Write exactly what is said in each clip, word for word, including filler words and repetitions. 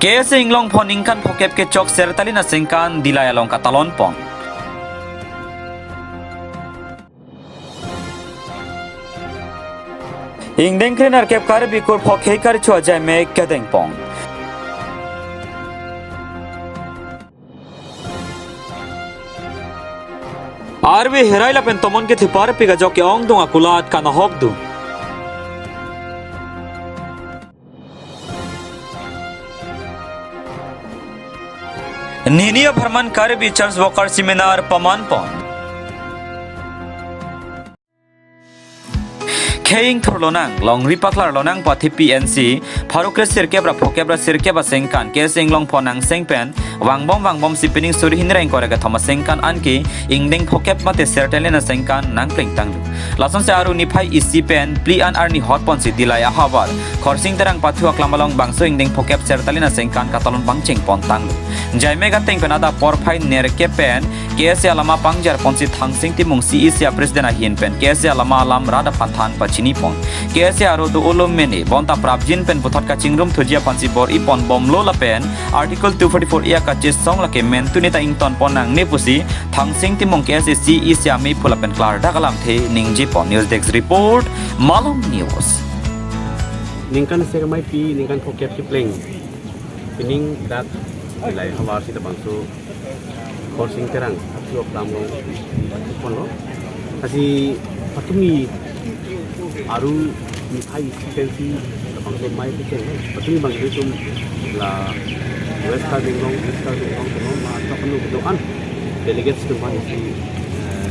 K S A Inglongpho ningkan phokep kechok Sertalin aningkan Dillai along katalon pon. Ingdeng krenerkep Karbi Kurpho Khei Karcho Ajaime kedeng pon. Arve herai lapen tomon kethiparpik ajok ke-ongdung akulat kanahokdun. Nini apharman Karbi Church Worker Seminar paman pon. Khei ingthur lonang, longri paklar lonang pu athepi N C, pharo kre sirkep ra phokep ra sirkep aningkan, K S A Inglongpho nangseng pen, vangbom vangbomsi pining suri hini ra ingkoi ra kethom aningkan anke, ingdeng phokep mate Sertalin aningkan nangpleng tanglo. Lasonsi Aru niphai isi pen, phli an arni hot ponsi Dillai ahavar Khorsing Terang pathu aklam along bangso ingdeng phokep Sertalin aningkan katalon pangcheng pon tanglo. Ajaime kateng pen adap porphai nerkep pen, K S A alama pangjar ponsi Thangsing Timung C E C a President ahin pen K S A alama alam rat aphan than pachini pon. K S A aru do-o lo mene, bonta prapjin pen puthot kachingrum thuji aphansi bor-i pon bomlo lapen Article two forty-four A akachesong lake mentu neta ington pon nangne pusi Thangsing Timung K S A C E C amei phu lapen klardak alamthe ningje pon. News Desk Report, Malong News. Ningkan isi kemaipi, ningkan phokep kepleng. Pining dak Dillai havar sita bangso Khorsing Terang, athu aklam along ponlo. Lasi patumi Aru niphai isi pensi bangso mai kecheng. Patumi bang itum la West Karbi Anglong, East Karbi Anglong kono ma chok nu doan delegates atum aphan isi, eh,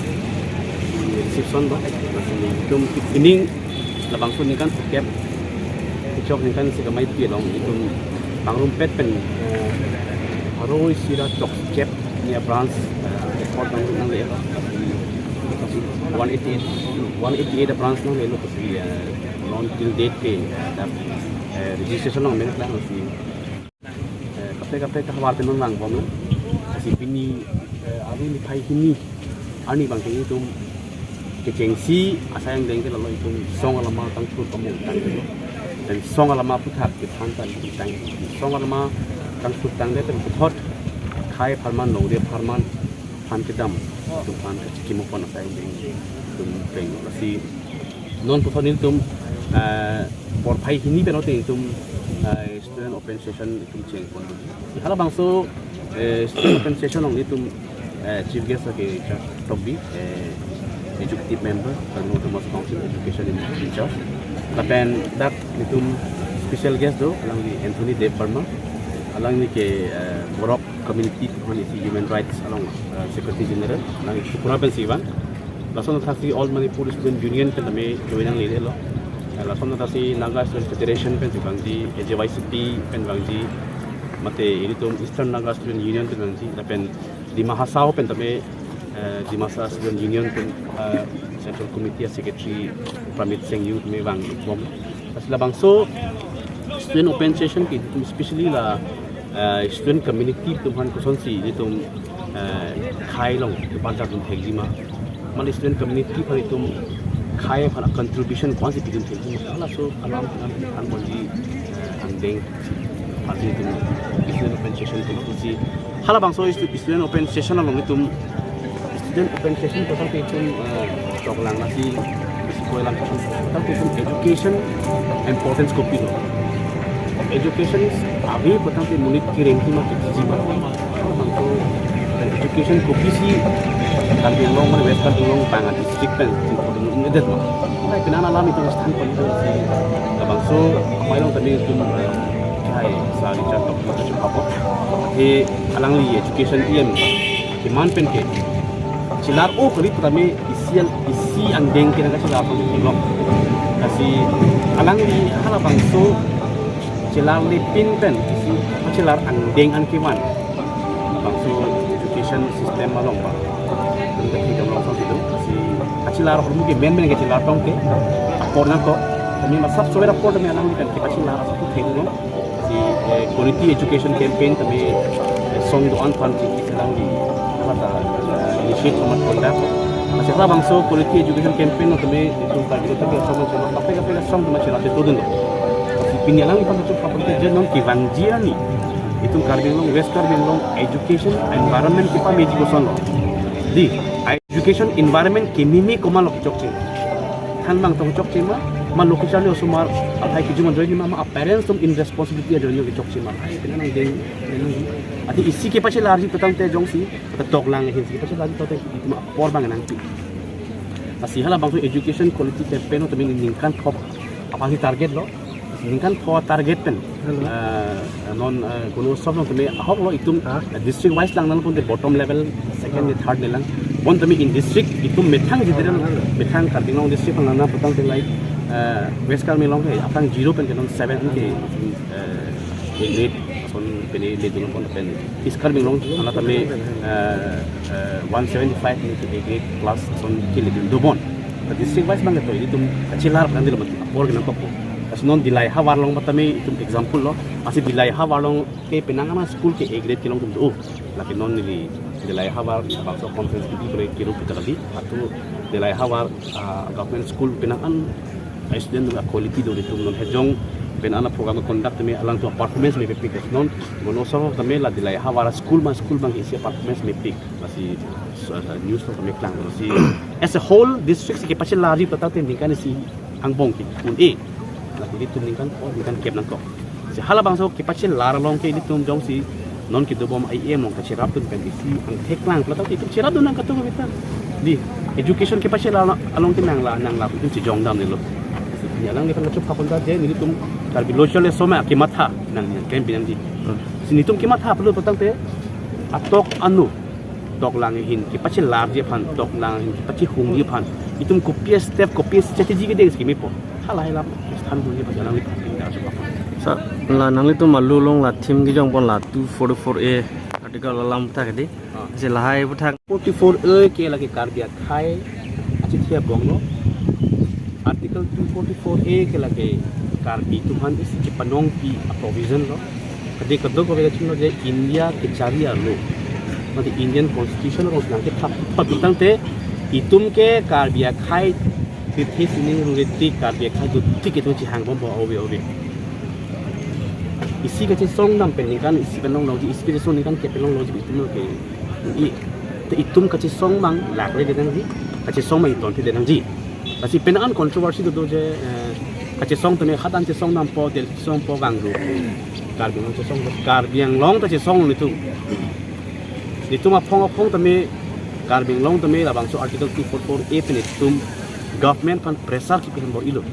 reception do. Lasi itum pining labangso ningkan phokep kechok ningkan isi kemaipi along itum pangrumpet pen, eh, pharo isi ra choksikep ni a branch, eh, record nang nangle, one eighty-eight, one eighty-eight a branch nanglelo pusi, eh, non till date ke, eh, dak, eh, registration along menang lang si, eh, kaprek kaprek ahavar pen non vangbomlo. Lasi pini, eh, Aru niphai hini arni abangke itum kechengsi asai angdeng ke lalo itum song alama tangthur pamung tanglo. Lapen song alama aphuthak kethan ta itum tang. Song alama tangthur tangdet pen puthot khei apharman, nongri apharman aphan kedam itum aphan kachikimo pon asai angdeng itum plenglo. Lasi non puthot nelitum, eh, porphai hini pen ote itum, eh, student open session itum cheng pon. Halabangso, eh, student open session along itum, eh, chief guest lake Richard Tokbi, eh, executive member, Karbi Anglong Autonomous Council education in, in charge. Lapen dak itum special guest do, alangli Anthony Debbarma, alangli ke, eh, Borok community aphan isi human rights along, eh, secretary general, alangli Tripura pensi vang. Lason athaksi All Manipur Student Union pen tame join nanglelo. Eh, lason athaksi Naga Student Federation pensi vangji, A J Y C P pen vangji, mate ilitum Eastern Naga Student Union pen vangji, lapen Dima Hasao pen tame, eh, Dimasa Student Union pen, eh, Central Committee a Secretary Pramit Sengyu tame vangbom. Lasi labangso student open session ke itum specially la, eh, student community atum aphan kosonsi itum, eh, khei along keparjap dun thekji ma. Mane student community aphan itum khei aphan contribution kosonsi pidun thekji ma. Halaso alam aphan ponji, eh, angdeng aphansi itum student open session kono pusi. Halabangso istu-, student open session along itum student open session aphuthak itum, eh, choklang nasi isi koilang aphuthak itum education importance kopilo. Education ave aphuthak monit kereng kima kejima. Halabangso education kopisi Karbi Anglong mane West Karbi Anglong bang a district pen important nedet ma. Nai penang alam itum sthan pon itum si labangso mai along tadi itum, eh, chai sa Richard Tokbi kachepapot. He alangli education E M keman pen ke chelar-o kali tame isi an, isi angdeng ke nangkachelar pon kelong. Lasi alangli halabangso chelarle pin pen isi kachelar angdeng an kevan bangso education system along ba. Tun kaki dam long sang situ, lasi kachelar ahormu ke men men kachelar tong ke apor nangkok. Tame masap sober apor tame alangli pen kachelar asap thek long. Si, eh, quality education campaign tame, eh, song do-an aphan si alangli mata, eh, initiate amat conduct. Lasi halabangso quality education campaign tame itum target tame song tame kaprek kaprek song tame chelar te tudun lo. Si pini alangli aphan tu kaprek je non kevangji arni. Itum Karbi Anglong, West Karbi Anglong education environment kepameji kosonlo? Di, education environment kememe komatlo kechokche? Thanbang tong chokche ma, ma local charli osomar aphai kejum ajoine ma, ma parents atum irresponsibility ajoine kechokche ma? Ai, penang nang deng, penang nang. Athe isi kepachelarji putangte jongsi, ata toklang ahin si kepachelarji putangte itum apor abang nangpi. Lasi halabangso education quality campaign tumi ningkan thok aphan si target lo. Ningkan thok target pen. Hello. Eh, non, eh, Gun Utsav along tumi ahok lo itum, ah, eh, district wise lang nangpon te bottom level, second, ah, third ne lang. Bon tumi in district itum methang jideren, ah, hello, methang Karbi Anglong district lang nang putangte like, eh, West Karbi Anglong ke aphrang zero pen ke non seven ke, eh, A grade ason pini ledun pon pen East Karbi Anglong along tumi, eh, eh, one seventy-five ni A grade plus ason keledun dobon. District wise abang to itum kachelar kan dilo mati apor ke nangkokpo. Lasi non Dillai havar along tumi itum example lo. Lasi Dillai havar along ke penang ama school ke A grade kelong atum do. Lake non neli Dillai havar bangso conference kebi kore kiru kita kali. Atu Dillai havar, ah, government school penang an student a quality do itum non hejong pen ana program conduct tumi alangtum performance mepik. Non Gun Utsav tumi la Dillai havar school ma school abang isi performance mepik. Lasi, so, uh, news lo tumi klang. Lasi as a whole district si kepachelarji putangte ningkan isi angbong ke un-e. Lake itum ningkan, oh, ningkan kep nangkok. Si halabangso kepachelar along ke itum jongsi non kedobom I M along kacherapdun pen isi angthek lang putangte itum cherapdun nang katu kita. Di, education kepachelar along, along ke nangla, nangla itum chejong damnelo. Neli alangli aphan kachupha pon ta je nelitum Karbi Lo Charli Asong ma kematha nang nang kem pinangji. Hmm. Si nelitum kematha pulo putangte atok anu toklang ahin kepachelarji aphan, toklang ahin kepachehungji aphan itum kopi step, kopi strategy kedeng si kemepo. Halahai alam than hunji aphan alangli aphan pinda kachupha pon. Sir, la nanglitum alu along la theme kejong pon la two forty-four A article alam aputhak di. Ah. Si lahai aputhak. Forty-four A ke lake Karbi akhei achithi abong lo. Article two forty-four A ke lake Karbi atum aphan isi kepanongpi a provision lo. Kadi kadokave kachinilo je India kechari arlo, mate Indian Constitution along nangkethap putangte itum ke Karbi akhei pirthe sining rureti Karbi akhei dotik itum chehang bompo ove ove. Isi kachesong dam pen ningkan isi pen longlongji, isi kachesong ningkan kep pen longlongji itum ke, i, te itum kachesong abang lakle de nangji, kachesong abang iton te de nangji. Lasi penang an controversy do do je, eh, kachesong tumi hadak chesong dampo, Delhi chesongpo, Gangtok. Karbi Anglong chesong, Karbi Anglong ta chesong nelitum. Nelitum aphong aphong tumi Karbi Anglong tumi labangso Article two forty-four A pen itum government aphan pressure kepi hem bor-ilo.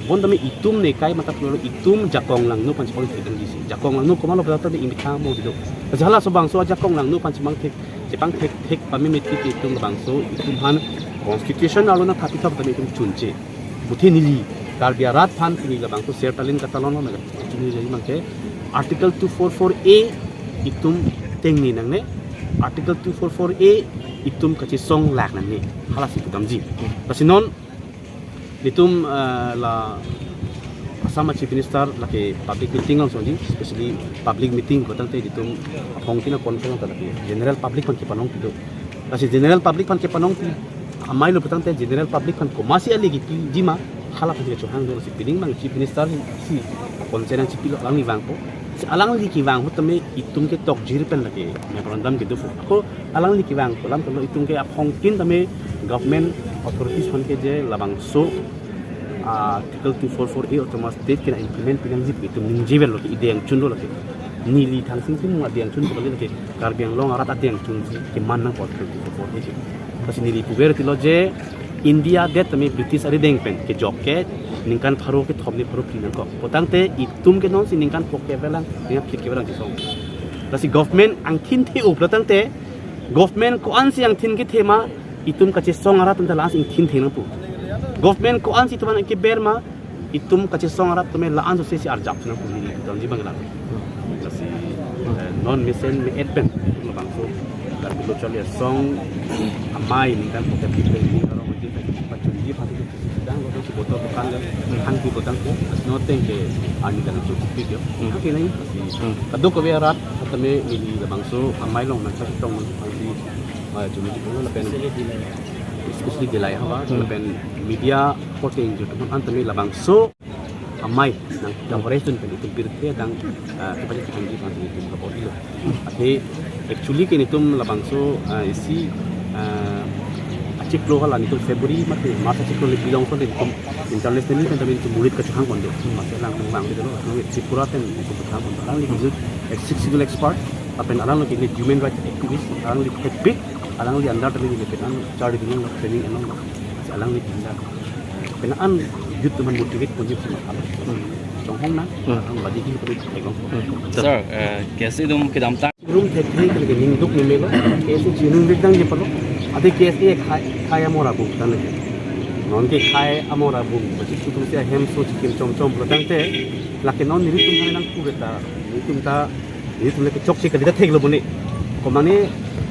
Bon tumi itum nekai matha pulo itum jakong langno aphan chepangthek nangji si. Jakong langno komatlo putangte imethang mo dilo. Jala so bangso ajakong langno aphan chepangthek, chepangthek thek pameme thek itum bangso itum aphan constitution arlo nangthap ithap tumi itum chunche. Buthe neli Karbi arat aphan pini labangso ser talin katalon lo mega. Chini jadi mangke Article two forty-four A itum tengne nangne, Article two forty-four A itum kachesong lak nangne. Halasi pudamji. Lasi non nelitum, eh, la Assam Chief Minister lake public meeting along sonji, especially public meeting putangte nelitum aphong tina conference ta lake general public aphan kepanongpi do. Lasi general public aphan kepanongpi amei lo putangte general public aphan komatsi ale kepiji ma hala aphan kechokche hang do. Lasi pining abang Chief Minister si concern nangchipilo, alangli vangpo. Si alangli kevang ahut tumi itum ke tokjir pen lake memorandum kedo pu. Ako alangli kevang alam tanglo itum ke aphong kin tumi government authorities aphan ke je labangso, ah, Article two forty-four A Autonomous State ke nang implement pi nangji pu itum ningjevel lo ke ideng chun lo lake. Neli Thangsing Timung adeng chun lo lake. Karbi Anglong arat adeng chun si keman nangpo Article two forty-four A ke. Lasi neli puver tilo je India det tumi British arideng pen kejok ke ningkan pharo kethom ni pharo phli nangkok. Putangte itum ke nonsi ningkan phongo kevelang, ningkan phli kevelang chesong. Lasi government angthin the-o putangte government ko-ansi angthin kethe ma itum kachesong arat atum ta la-ansi ingthin thek nangpo. Government ko-ansi itum aphan keber ma itum kachesong arat tumi la-an sose si arjap nangpo neli pudamji abang lang. Lasi, eh, non mesen me-et pen labangso Karbi Lo Charli Asong amei ningkan pocket people ni arong di pachunji pati sedang lo si botol bukan le hang di botol ko asno teng ke ani dan so speak yo. Hmm. Hang ke nai si. Hmm. Kadokave arat tumi neli labangso amei along nangchetong nang si, eh, chunji pon lapen especially Dillai havar, hmm, lapen media reporting jo teman an tumi labangso amei nang coverage dun pen itum pirthe adang, ah, kepachethangji aphan itum kabor-ilo. Athe actually ke netum labangso, ah, isi, ah, achiklo hala netum February mate March achiklo le bilong kon netum internationally pen tame netum murit kachehang pondet. Mate alang tung lang dolo, alang Tripura pen netum kachehang pondet. Alangli ke Sixth Schedule expert, lapen alangli ke human rights activist, alangli ke big, alangli under tame neli pen an charli binong lo, training enong lo. Alangli ke anda, eh, pen an youth teman motivate ponji sima alo. Chonghong na, Hmm. ang badi hin kami thek long. Sir, eh, KSA atum kedamtang. Room thek thek ke ningduk ni melo, KSA chiningduk dang je palo. Ade KSA khei, khei amor abung tan lagi. Non ke khei amor abung, bachik tu tu si ahem so chikim chom chom pulotangte, lake non nelitum hai nang pure ta, nelitum ta, nelitum lake chokche kali ta thek lo boni. Komane,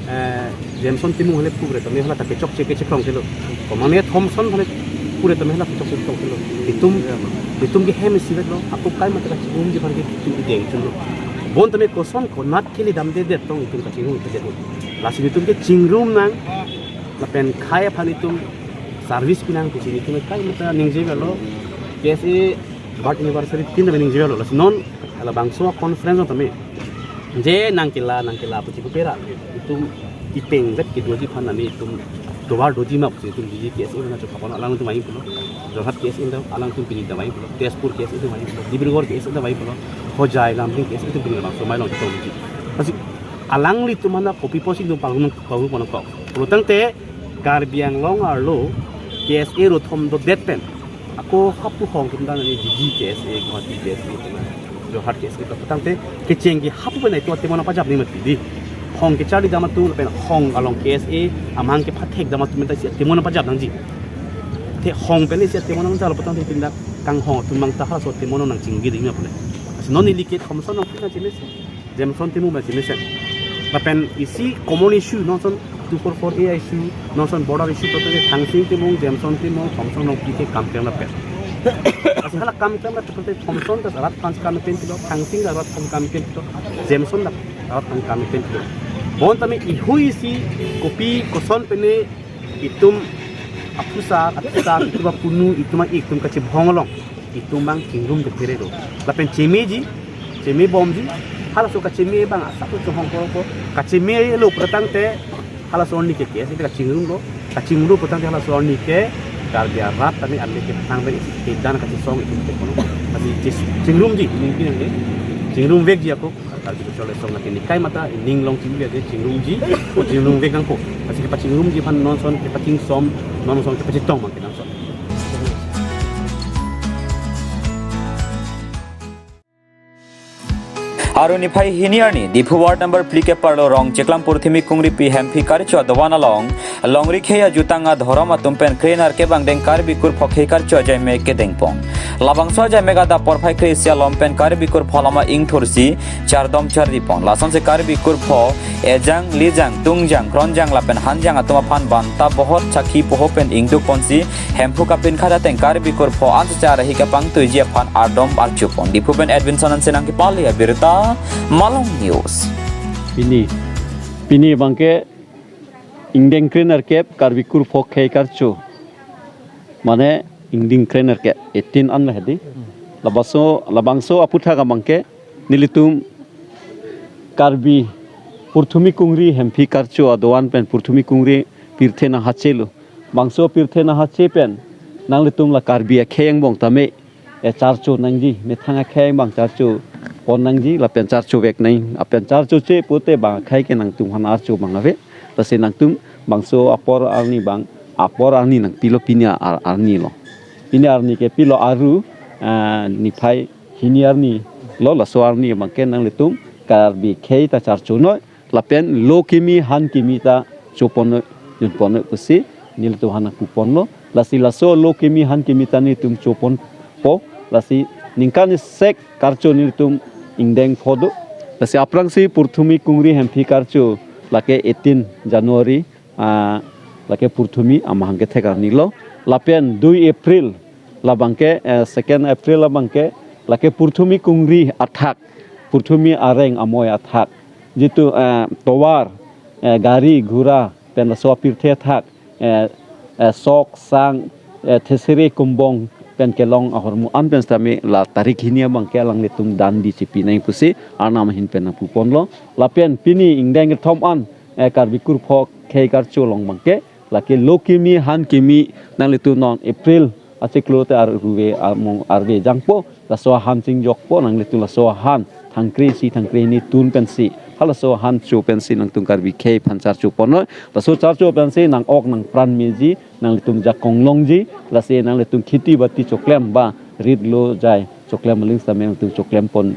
eh, Jameson Timung hale pure tame hala ta ke chokche ke chekrong kelo. Komane Thomson hale pure tame hala ke chokche chekrong kelo. Itum, itum ke hem isi vetlo, ako kai mate kachingrum ji aphan ke itum ideng chunlo. Bon tame koson konat kele damdedet tong itum kachingrum dedet. Lasi itum ke chingrum nang, lapen khei aphan itum service pinang pusi itum kai mate ningje velo. KSA birth anniversary tin tame ningje velo. Lasi non labangso conference tame je nang kela, nang kela pusi pupera. Itum ipeng vet kedoji aphan nami itum tovar doji ma pusi itum B J K S A na chokapon alangtum aing pulo. Jorhat KSA ta alangtum pini ta aing pulo. Tezpur KSA ta aing pulo. Dibrugarh KSA ta aing pulo. Hojai Lumding KSA ta pini labangso amei along chetong doji. Lasi alanglitum mana kopi pusi itum pangrum pangrum pon kok. Pulotangte Karbi Anglong arlo KSA ro thom dodet pen ako hapu hong atum dan ni Digi KSA, Guwahati KSA, Jorhat KSA ta pulotangte kecheng ke hapu pen itu atemon apajap nangji mati di. Hong kecharli dam atum pen hong along KSA amang kephathek dam atum ta isi atemon apajap nangji. Te hong pen isi atemon nang jalo pulotangte tindak kanghong atum mang ta halaso atemon nangchingki ding ma pule. Lasi non neli ke Thomson nang pina chemesen. Jameson Timung ba chemesen. Lapen isi common issue, non ason two four four A issue, non ason border issue, total Thangsing Timung, Jameson Timung, Thomson Rongpi ke kam klem lapen. Lasi hala kam klem lapen total Thomson ta rat aphan kam pen pilo, Thangsing ta rat aphan kam pen pilo, Jameson ta rat aphan kam pen pilo. Bon tame ihui isi kopi koson pen itum apusar, apusar, itum apunu, itum a-ik, itum kachebhong along itum abang chingrum ke phere do. Lapen chemeji, chemebomji, halaso kacheme abang asap chonghong koro ko, kachemelo pulotangte, halaso arni ke KSA ta kachingrum lo, kachingrum pulotangte halaso arni ke Karbi arat tame arni ke thang pen isi kedan kachesong itum ke kono. Lasi chis-, chingrumji, ningki nang ke, chingrum vekji ako. Karbi Kechol Esong lake nikai mata ining long chingrum ave, chingrumji, o chingrum vek nangpo. Lasi kepachingrumji aphan non ason kepachingsom, non ason kepachitong abang kedam ason. Arni phai hini arni, Diphu ward number phli kep arlo Rongcheklam Purthumi Kungripi Hemphi Karcho adovan along, longri khei ajutang adhorom atum pen kre nerkep angdeng Karbi Kurpho Khei Karcho ajaime kedengpon. Labangso ajaime adap porphai kre-isi alom pen Karbi Kurpho alama ingthursi chardom chardi pon. Lasonsi Karbi Kurpho ejang, lijang, tungjang, kronjang lapen hanjang atum aphan banta bohot chakhi poho pen ingduk ponsi Hemphu kapinkhat ateng Karbi Kurpho an sechar ahi kapangtuiji aphan ardom archupon. Diphu pen Edwinson Hanse nangkepale abirta, Malong News. Pini, pini abangke ingdeng kre nerkep Karbi Kurpho Khei Karcho. Mane ingdeng kre nerkep, eighteen an lahedi. Labangso, labangso aputhak abangke nelitum Karbi Purthumi Kungri Hemphi Karcho adovan pen Purthumi Kungri pirthe nanghache lo. Bangso pirthe nanghache pen nanglitum la Karbi akhei angbong tame e charcho nangji, methang akhei abang charcho pon nangji, lapen charcho vek nang, lapen charchoche pute bang akhei ke nangtum aphan archo abang ave, lasi nangtum bangso apor arni abang, apor arni nangpilo pini ar-, arni lo. Pini arni ke pilo aru, ah, niphai hini arni lo, laso arni abangke nanglitum Karbi khei ta charcho noi, lapen lo kimi han kimi ta chopon noi, junpon noi pusi nelitum aphan nangpuponlo. Lasi laso lo kimi han kimi ta nelitum choponpo. Lasi ningkan isek karcho nelitum ingdeng pho do. Lasi aphrangsi Purthumi Kungri Hemphi Karcho lake eighteen January, ah, lake Purthumi amahang kethek arni lo. Lapen dui April labangke, eh, second April labangke lake Purthumi Kungri athak, Purthumi areng amoi athak. Jitu, eh, tovar, eh, gari, ghura, pen laso apirthe athak, eh, eh, sok, sang, eh, thesere, kumbong, pen kelong ahormu an pen sitame la tarik hini abangke alanglitum dandi chipi nang pusi Arnam ahin pen nangpuponlo. Lapen pini ingdeng kethom an, eh, Karbi Kurpho Khei Karcho along abangke lake lo kimi han kimi nanglitum non April achiklo te ar ruve among arve jangpo, laso ahan chingjokpo, nanglitum laso ahan thangkre isi thangkre hini tun pensi, halaso ahan cho pensi nangtum Karbi Khei aphan charcho ponlo. Laso charcho pensi nang-ok nangpran meji, nanglitum jakong longji, lasi nanglitum kheti bati choklem ba rit lo jai choklem aling sitame nangtum choklem pon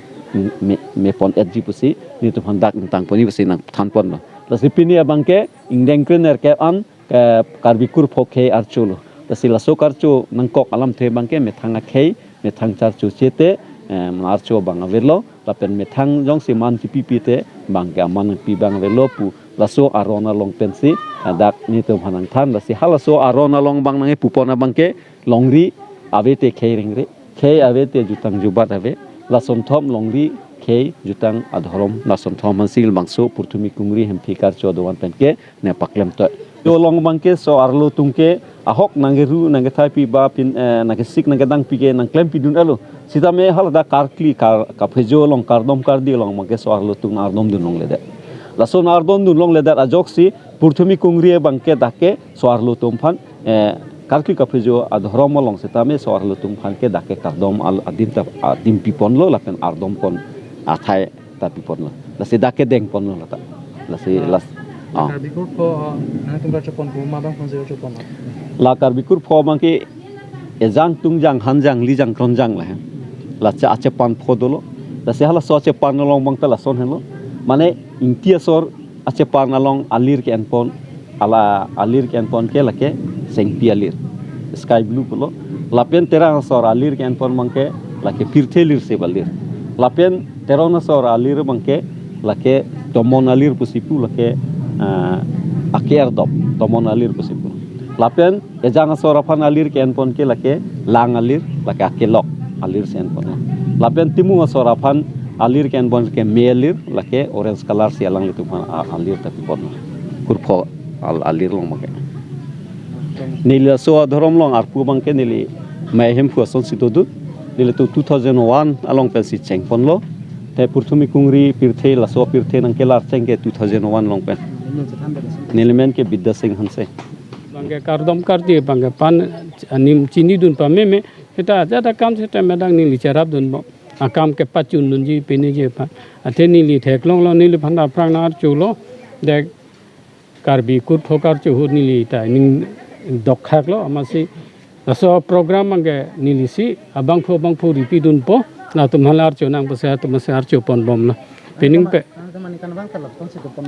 me, mepon etji pusi nelitum aphan dak ingtang pon-i pusi nangthan ponlo. Lasi pini abangke ingdeng krenerkep an, eh, Karbi Kurpho Khei Archo lo. Lasi laso karcho nangkok alamthe abangke methang akhei, methang charcho chete, eh, archo abang avelo, lapen methang jongsi man chipipi te abangke aman nangpi abang avelo pu laso aron along pensi, eh, dak nelitum aphan nangthan. Lasi halaso aron along abang nangkepupon abangke longri ave te khei rengre, khei ave te jutang jubat ave, lasonthom longri khei jutang adhorom lasonthom aphansi labangso Purthumi Kungri Hemphi Karcho adovan penke nangpaklem toi. Yo along abangke so-arlo atum ke ahok nangkeru nangkethaipi ba pin, eh, nangkesik nangkedangpi ke nangklempidun-etlo. Sitame haladak karkli kar, kaphejo along kardom kardi along abangke so-arlo atum nang-ardomdun longledet. Laso nang-ardomdun longledet ajoksi Purthumi Kungri abangke dak ke so-arlo atum aphan, eh, karkli kaphejo adhorom along sitame so-arlo atum aphan ke dak ke kardom al adim ta adim piponlo lapen ardom pon athai ta piponlo. Lasi dak ke dengponlo lata. Lasi Ah. las, ah. Karbi Kurpho, ah, nangtum karcho pon pu ma abang phan si karcho pon ma? La Karbi Kurpho abangke ejang tungjang hanjang lijang kronjang lahen. La cha achepan pho dolo. Lasi halaso achepan along abangke lason henlo. Mane Ingti asor achepan along alir ke-enpon, ala alir ke-enpon ke lake Sengpi alir, sky blue pulo. Lapen Terang asor alir ke-enpon abangke lake Pirthe alir seba alir. Lapen Teron asor alir abangke lake Tomon alir pusi pu lake, ah, ake ardom, Tomon alir pusi pu. Lapen Ejang asor aphan alir ke-enpon ke lake Lang alir, lake akelok alir si enpon. Lapen Timung asor aphan alir ke-enpon ke Me alir, lake orange colour si alanglitum aphan a-, alir ta pipon. Kurpho al-, alir along abangke. Neli laso adhorom along arpu abangke neli Mei Hemphu asonsi dodun. Nelitum two thousand one along pensi chengponlo. Te Purthumi Kungri Pirthe, laso Pirthe nangkelar cheng ke two thousand one along pen. Neli men ke Bidya Sing Hanse. Abangke kardom kardi abangke pan anim chinidun pameme, seta ajat akam seta medang neli cherapdunbom. Akam kepachundunji piniji aphan. Athe neli theklonglo, neliphan aphrang nang-archulo. Dek Karbi Kurpho karcho ahut neli ta ning dokthaklo, amatsi laso program abangke nelisi abangphu abangphu ripidunpo, latum hala archonang pusi atum si archoponbomlo. Pining pe.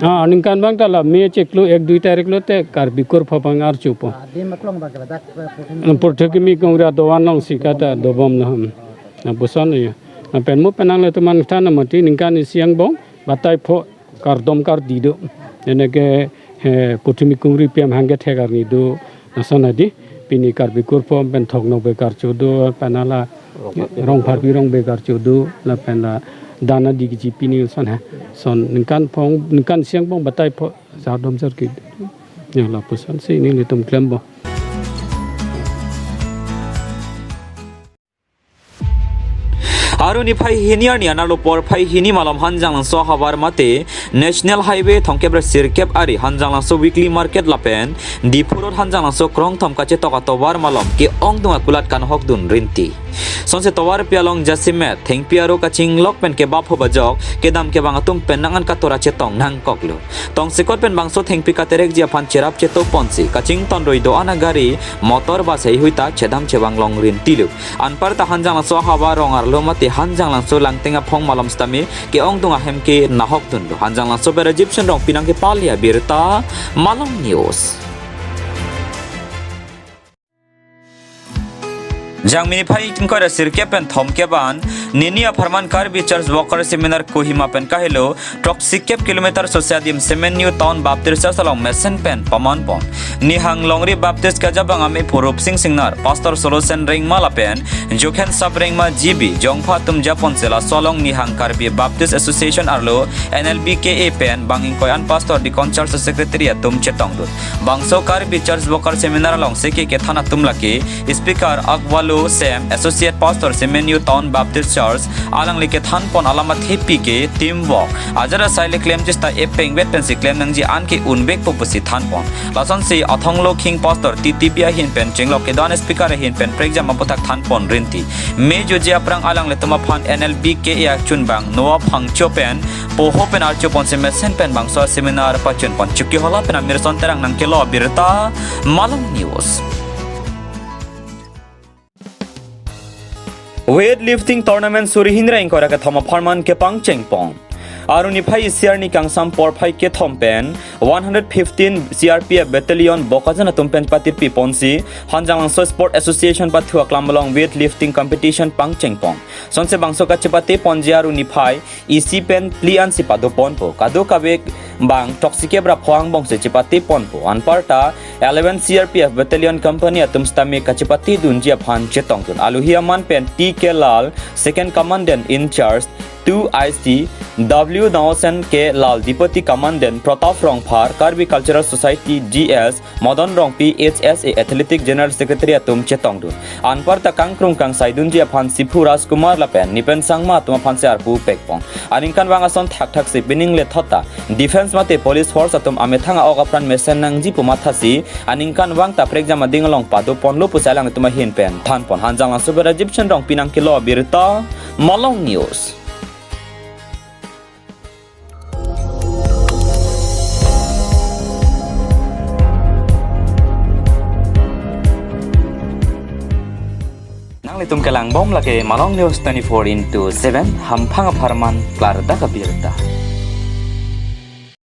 Ah, ningkan abang ta la, Mei chiklo ek dui tarik lote Karbi Kurpho abang archopo. Ah, adim aklong abangke ladak, eh, Purthumi Kungri adovan alongsi kata dobomlo. Hmm. Lapuson ya. Lapen mo penang le tuman than mati ningkan isi angbong batai pho kardom kardi do. Ene ke, eh, Purthumi Kungri P M hangke thek arni do. Lason adi, pini Karbi Kurpho pen Thoknokbe karcho do, pen hala Rongpharpi Rongbe karcho do, lapen la dana di kiji pini son ha. Son ningkan phong, ningkan isi angbong batai pho jardom jarki. Ya lapuson si nelitum klembom. Arni phai hini arni anerlo porphai hini malom Hanjanglangso ahavar mate National Highway thomkep ra sirkep ari Hanjanglangso Weekly Market lapen Diphu Road Hanjanglangso krongthom kachetok atovar malom ke-ongdung akulat kanhokdun rinti. Sonse tovarpi along jasemet, thengpi aro kachinglok pen kebap ho bajok, kedam kevang atum pen nang-an katora chetong nangkoklo. Tongsekot pen bangso thengpi katerekji aphan cherap cheto ponsi, kachingthon roi do-an agari, motor bus heihui ta chedam chevang long rintilo. Anparta Hanjanglangso ahavar rong arlo mate Hanjanglangso Langteng aphong malom sitame ke-ongdung ahem kenahokdunlo. Hanjanglangso pen Rajiv Shen Rongpi nangkepale abirta, Malong News. Jangmi niphai ingkoi ra sirkep pen thomkep an, nini apharman Karbi Church Worker Seminar Kohima pen kahelo, throksi kep kilometer sose adim Semenyu Town Baptist Church along mesen pen pamanpon. Nihang Longri Baptist Kajabang amephu Rupsing Singnar, Pastor Solosen Rengma lapen Jokhen Sap Rengma G B, jongpha atum japonsi laso along Nihang Karbi Baptist Association arlo N L B K A pen bang ingkoi an Pastor Deacon Church Secretary atum chetongdun. Bangso Karbi Church Worker Seminar alongsi kekethan atum lake Speaker Akwalu Sem, Associate Pastor, Semenyu Town Baptist Church, alangli kethanpon alam athepi ke teamwork. Ajat asai le klem chesta epeng vet pensi klem nangji an ke unvekpo pusi thanpon. Lasonsi Athonglo King Pastor T T B ahin pen chenglok kedo-an speaker ahin pen prekjam aputhak thanpon rinti. Me joji aphrang alanglitum aphan N L B K A achunbang Noah Phangcho pen poho pen archoponsi mesen pen bangso seminar pachunpon. Chokihola pen Amirson Terang nangkelo abirta, Malong News. Weightlifting tournament suri hini ra ingkoi ra kethom apharman kepangchengpon. Aru niphai isi arni kangsam porphai kethom pen one hundred fifteen C R P F battalion Bokajan atum pen patirpiponsi Hanjanglangso Sport Association pathu aklam along weightlifting competition pangchengpon. Sonse bangso kachepateponji aru niphai isi pen phli ansi padoponpo. Kadokave bang throksi kep ra pho angbongsi chepateponpo. Anparta eleven C R P F battalion company atum sitame kachepatedunji aphan chetongdun. Aluhi aman pen T K Lal, Second Commandant in Charge, two I C, W Daosen K Lal, Deputy Commandant, Pratap Rongphar, Karbi Cultural Society, G S, Madan Rongpi, H S A Athletic General Secretary atum chetongdun. Anparta kangkrung kangsaidunji aphan Siphu Rajkumar lapen Nipen Sangma atum aphansi arpu pekpon. Aningkanvang ason thakthaksi pining lethot ta defense mate police force atum amethang a-ok apran mesen nangji pu mathasi aningkanvang ta prekjam ading along padoponlo pusi alanglitum ahin pen thanpon. Hanjanglangso pen Rajiv Chandrong pen nangkelo abirta, Malong News. Nanglitum kelangbom lake Malong News twenty-four into seven, hamphang apharman klardak abirta.